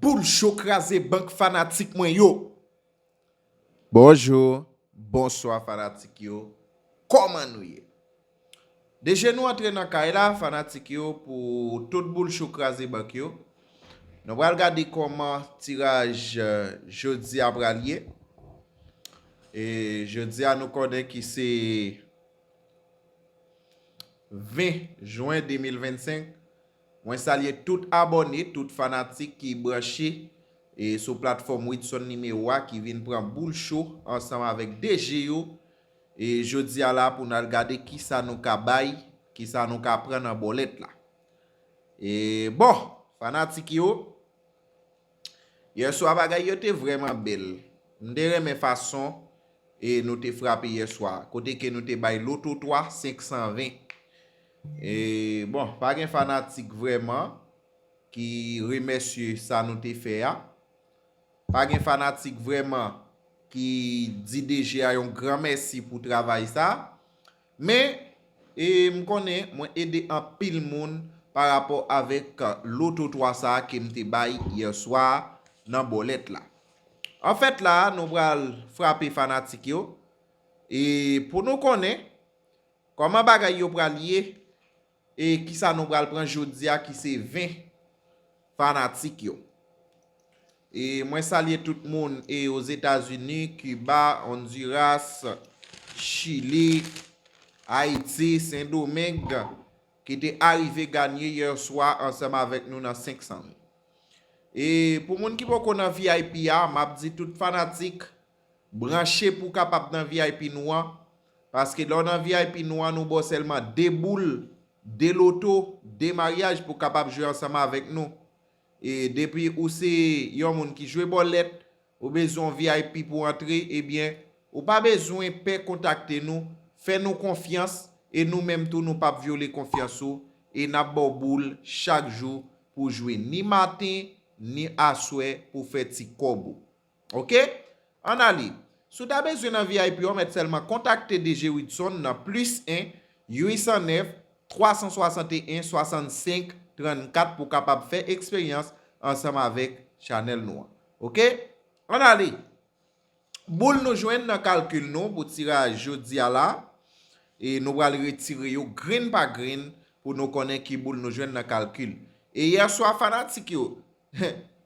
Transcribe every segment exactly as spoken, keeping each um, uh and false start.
Boul cho kraze bank fanatik mwen yo. Bonjou, bonswa fanatik yo. Kòman nou ye? Deje nou antre nan kay la, fanatik yo, pou tout boul cho kraze bank yo. Nou pral gade kòman tiraj, eh, jodi a pral ye. E jodi a nou konnen ki se ven jen de mil vennsenk. Mwen salye tout abòne, tout fanatik ki branche, e sou platfòm Widson Nimewo a ki vin pran boul cho ansanm avèk D J yo. E jodi a la pou n al gade kisa nou ka bay, kisa nou ka pran nan bòlèt la. E bon, fanatik yo, yèswa bagay yo te vrèman bèl. M te renmen fason e nou te frape yèswa. Kote ke nou te bay loto twa senk san ven. E bon, pa gen fanatik vrèman ki remèsye sa nou te fè a. Pa gen fanatik vrèman ki di D J a yon gran mèsi pou travay sa. Men, e, m konnen mwen ede anpil moun pa rapò avèk loto twa sa a ke m te bay yèswa nan bòlèt la. Anfèt la, nou pral frape fanatik yo. E pou nou konnen kòman bagay yo pral ye, e kisa nou pral pran jodi a ki se ven fanatik yo. E mwen salye tout moun e Ozetazini, Kiba, Honduras, Chili, Ayiti, Sendomeng, ki te arive ganye yèswa ansanm avèk nou nan senk san. E pou moun ki poko nan V I P a, m ap di tout fanatik, branche pou w kapab nan V I P nou an, paske lè w nan V I P nou an, nou ba w sèlman de boul, de loto, de maryaj pou w kapab jwe ansanm avèk nou. E depi ou se yon moun ki jwe bòlèt, ou bezwen yon V I P pou antre, ebyen, ou pa bezwen pè kontakte nou, fè nou konfyans, e nou menm tou nou p ap vyole konfyans ou, e n ap ba w boul chak jou pou w jwe ni maten, ni aswè pou w fè ti kòb ou. Oke? Ann ale. Si w ta bezwen nan V I P an, mèt sèlman kontakte D J Widson nan plis en, uit san nèf, twa san swasanteyen, swasannsenk, trannkat pou w kapab fè eksperyans ansanm avèk chanèl nou an. Oke? Ann ale. Boul nou jwenn nan kalkil nou pou tiraj jodi a la. E nou pral retire yo grenn pa grenn pou nou konnen ki boul nou jwenn nan kalkil. E yèswa fanatik yo,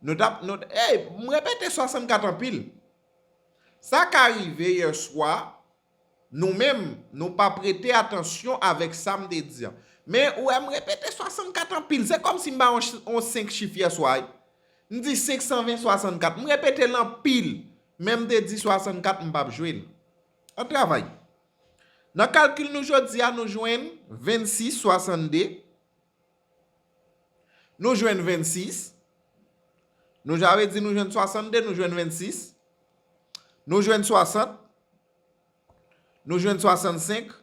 nou t ap, nou, ey, m repete swasannkat anpil. Sa ka rive yèswa, nou menm, nou pa prete atansyon avèk sa m te di an. Men ou wè m repete swasannkat anpil. Se kòmsi m ba yon ch-, yon senk chif yèswa, wi. M di senk san ven swasannkat. M repete l anpil. Men m te di swasannkat, m p ap jwe l. Ann travay. Nan kalkil nou jodi a, nou jwenn vennsis swasannde. Nou jwenn vennsis. Nou ja vle di nou jwenn swasannde, nou jwenn vennsis. Nou jwenn swasant. Nou jwenn swasannsenk.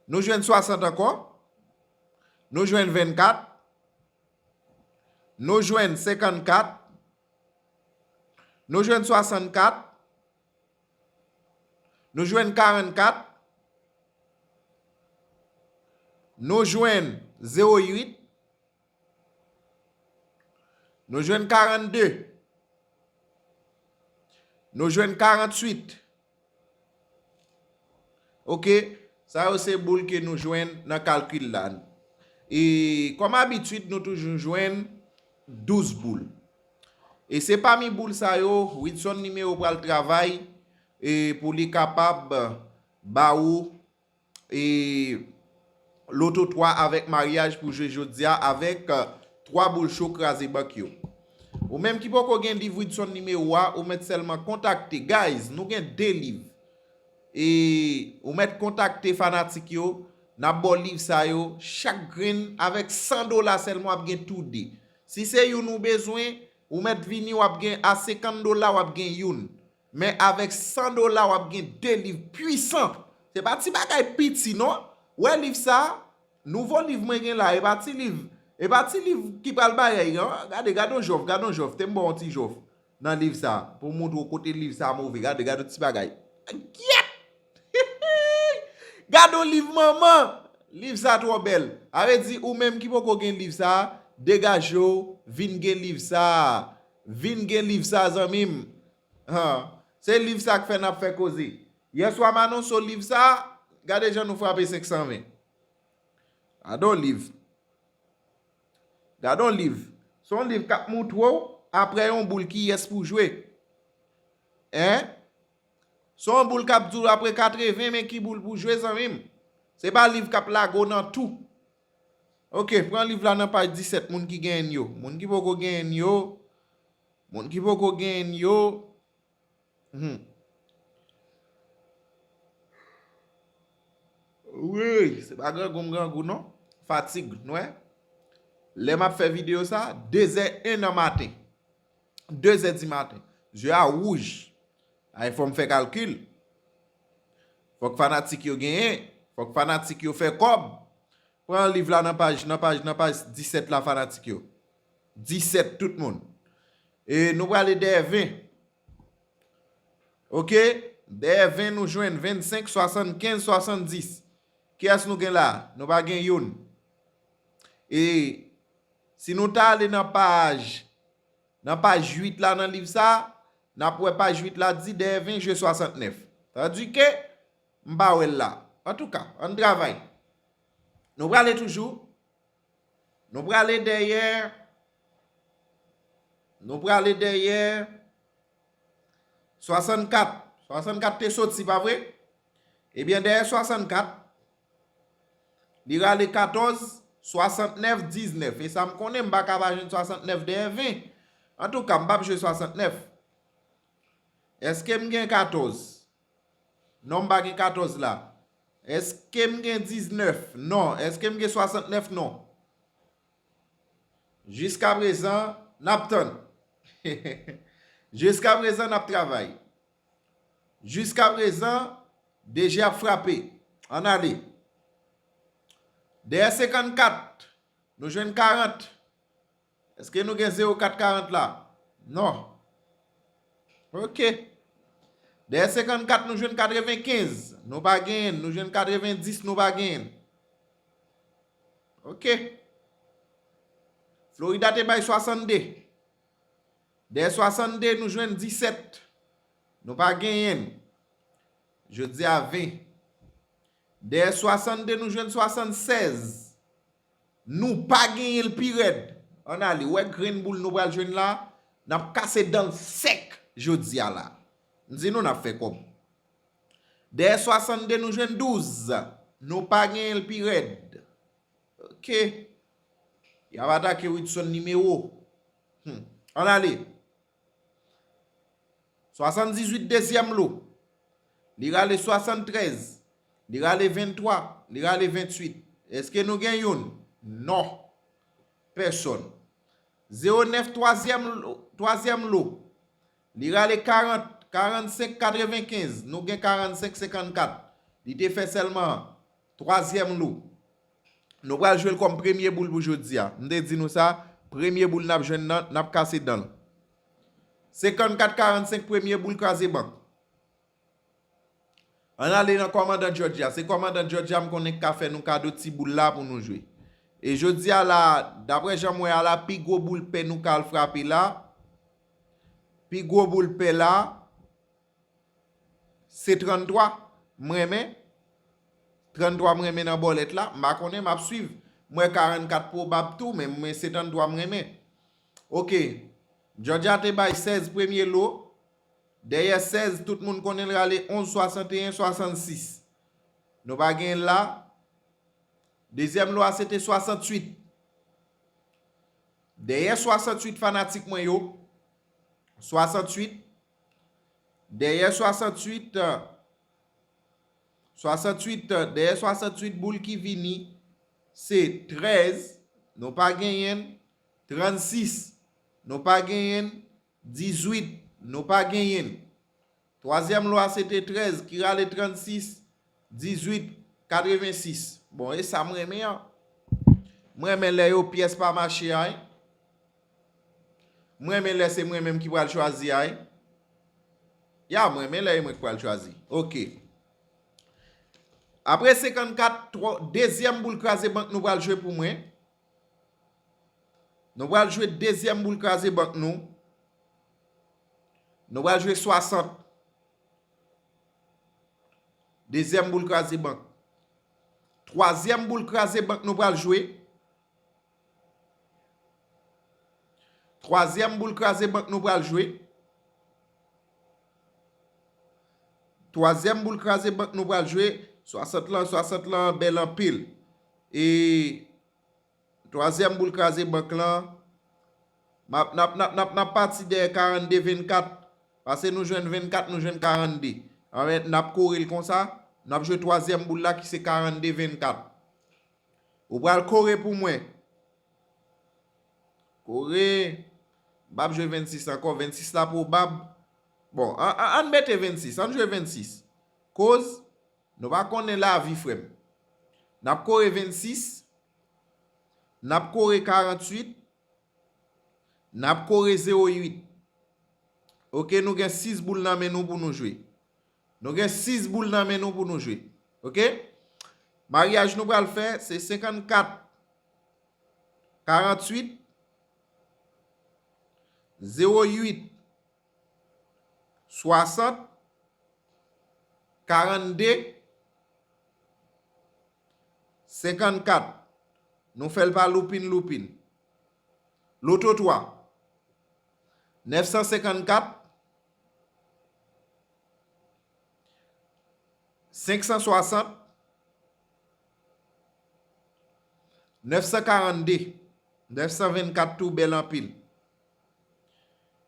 Nou jwenn swasant ankò. Nou jwenn vennkat. Nou jwenn senkannkat. Nou jwenn swasannkat. Nou jwenn karannkat. Nou jwenn zewo uit. Nou jwenn karannde. Nou jwenn karanntuit. Oke, sa yo se boul ke nou jwenn nan kalkil la. E kòm abitid, nou toujou jwenn douz boul. E se pami boul sa yo, Widson Nimewo pral travay, e pou li kapab ba ou e loto twa avèk maryaj pou jwe jodi a avèk, eh, twa boul cho kraze bank yo. Ou menm ki poko gen liv Widson Nimewo a, ou mèt sèlman kontakte. Guys, nou gen de liv. E ou mèt kontakte fanatik yo, n ap ba w liv sa yo, chak grenn avèk san dola sèlman w ap gen tou de. Si se youn ou bezwen, ou mèt vini, w ap gen a senkant dola, w ap gen youn. Men avèk san dola, w ap gen de liv pwisan. Se pa ti bagay piti, non. Wè liv sa a, nouvo liv mwen gen la, e pa ti liv, e pa ti liv ki pral bagay, non. Gade, gade yon jòf, gade yon jòf. Te m ba w yon ti jòf nan liv sa a, pou m montre w kote liv sa a move. Gade, gade yon ti bagay. Gyèt! Gade yon liv manman! Liv sa a twò bèl. A vle di, ou menm ki poko gen liv sa a, degaje w, vin gen liv sa a. Vin gen liv sa a, zanmi m. Han. Se liv sa a k fè n ap fè koze. Yèswa, m anonse w liv sa a, gade jan nou frape senk san ven. Gade yon liv. Gade yon liv. Se yon liv k ap montre w, apre yon boul, kiyès pou jwe. Hein? Se yon boul k ap di w apre katreven, men ki boul pou jwe, zanmi m. Se pa liv k ap lage w nan tou. Ok, pran liv la nan paj disèt, moun ki genyen yo. Moun ki poko genyen yo, moun ki poko genyen yo. Hmm. Wi, se pa grangou m grangou, non. Fatig, nou wè. Lè m ap fè videyo sa, de zè, en nan maten. De zè di maten. Zye a wouj. Ay, fò m fè kalkil. Fòk fanatik yo genyen. Fòk fanatik yo fè kòb. Pran liv la nan paj, nan paj, nan paj disèt la, fanatik yo. Disèt, tout moun. E nou prale dèyè ven. Ok? Dèyè ven, nou jwenn vennsenk, swasannkenz, swasanndis. Kiyès nou gen la? Nou pa gen youn. E si nou ta ale nan paj, nan paj uit la nan liv sa, n ap wè paj uit la di dèyè ven jwe swasantnèf. Tandike, m pa wè l la. Antouka, ann travay. Nou prale toujou. Nou prale dèyè. Nou prale dèyè swasannkat. Swasannkat te soti, pa vre? Ebyen, dèyè swasannkat, li rale katòz, swasantnèf, diznèf. E sa m konnen, m pa ka pa jwenn swasantnèf dèyè ven. Antouka, m p ap jwe swasantnèf. Èske m gen katòz? Non, m pa gen katòz la. Èske m gen diznèf? Non. Èske m gen swasantnèf? Non. Jiskaprezan, n ap tann. Jiskaprezan, n ap travay. Jiskaprezan, D J ap frape. Ann ale. Dèyè senkannkat, nou jwenn karant. Èske nou gen zewo kat karant la? Non. Ok. Dèyè senkannkat, nou jwenn katrevenkenz. Nou pa genyen. Nou jwenn katrevendis, nou pa genyen. Ok. Florida te bay swasannde. Dèyè swasannde, nou jwenn disèt. Nou pa genyen. Jodi a ven. Dèyè swasannde, nou jwenn swasannsèz. Nou pa genyen l pi rèd. Ann ale, wè grenn boul nou pral jwenn la, n ap kase dan l sèk jodi a la. M di nou n ap fè kòb. Dèyè swasannde, nou jwenn douz. Nou pa genyen l pi rèd. Ok. Y ap atake Widson nimewo. Hmm. Ann ale. Swasanndizuit, dezyèm lo. Li rale swasanntrèz. Li rale venntwa. Li rale venntuit. Èske nou gen youn? Non. Pèsòn. Zewo nèf, twazyèm lo, twazyèm lo. Li rale karant, karannsenk, katrevenkenz. Nou gen karannsenk, senkannkat. Li te fè sèlman twazyèm lo. Nou pral jwe l kòm premye boul pou jodi a. M te di nou sa, premye boul n ap jwenn nan, n ap kase dan l. Senkannkat karannsenk, premye boul kraze bank. Ann ale nan kòmandan Georgia. Se kòmandan Georgia m konnen k ka fè nou kado ti boul la pou nou jwe. E jodi a la, daprè jan m wè a la, pi gwo boul pè nou ka al frape la. Pi gwo boul pè la, se tranntwa. M renmen. Tranntwa m renmen nan bòlèt la. M pa konnen, m ap swiv. M wè karannkat pwobab tou, men mwen se tranntwa m renmen. Ok. Georgia te bay sèz premye lo. Dèyè sèz, tout moun konnen l rale onz, swasanteyen, swasannsis. Nou pa genyen l la. Dezyèm lo a se te swasanntuit. Dèyè swasanntuit, fanatik mwen yo. Swasanntuit. Dèyè swasanntuit, swasanntuit, dèyè swasanntuit, boul ki vini, se trèz. Nou pa genyen l. Trannsis. Nou pa genyen l. Dizuit, nou pa genyen l. Twazyèm lo a se te trèz, ki rale trannsis, dizuit, katrevensis. Bon, e sa m renmen an. M renmen lè yo pyès pa mache a, wi. M renmen lè se mwen menm ki pral chwazi a, wi. Ya, m renmen lè e mwen ki pral chwazi. Ok. Apre senkannkat, twò-, dezyèm boul kraze bank nou pral jwe pou mwen. Nou pral jwe dezyèm boul kraze bank nou. Nou pral jwe swasant. Dezyèm boul kraze bank. Twazyèm boul kraze bank nou pral jwe. Twazyèm boul kraze bank nou pral jwe. Twazyèm boul kraze bank nou pral jwe. Swasant lan, swasant lan bèl anpil. E twazyèm boul kraze bank lan, n ap, n ap, n ap, n ap, n ap pati dèyè karannde vennkat. Paske nou jwenn vennkat, nou jwenn karannde. Anben, n ap kore l konsa. N ap jwe twazyèm boul la ki se karannde vennkat. Ou pral kore pou mwen. Kore. M p ap jwe vennsis ankò. Vennsis la pwobab. Bon, an, an, ann mete vennsis. Ann jwe vennsis. Koz nou pa konnen lavi, frè m. N ap kore vennsis. N ap kore karanntuit. N ap kore zewo uit. Oke, nou gen sis boul nan men nou pou nou jwe. Nou gen sis boul nan men nou pou nou jwe. Oke? Maryaj nou pral fè, se senkannkat, karanntuit, zewo uit, swasant, karannde, senkannkat. Nou fè l pa loupin loupin. Loto twa. Nèf san senkannkat, senk san swasant, nèf san karannde, nèf san vennkat tou bèl anpil.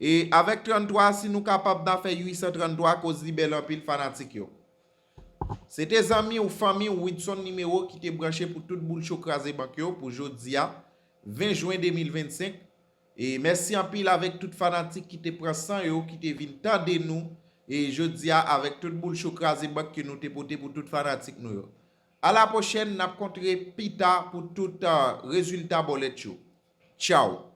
E avèk tranntwa, si nou kapab, n a fè uit san tranntwa, koz li bèl anpil, fanatik yo. Se te zanmi w, fanmi w, Widson Nimewo ki te branche pou tout boul cho kraze bank yo pou jodi a, ven jen de mil vennsenk. E mèsi anpil avèk tout fanatik ki te pran san yo, ki te vin tande nou, e jodi a avèk tout boul cho kraze bank ke nou te pote pou tout fanatik nou yo. A la pwochèn, n ap kontre pita pou tout, ah, rezilta bòlèt yo. Tchaw!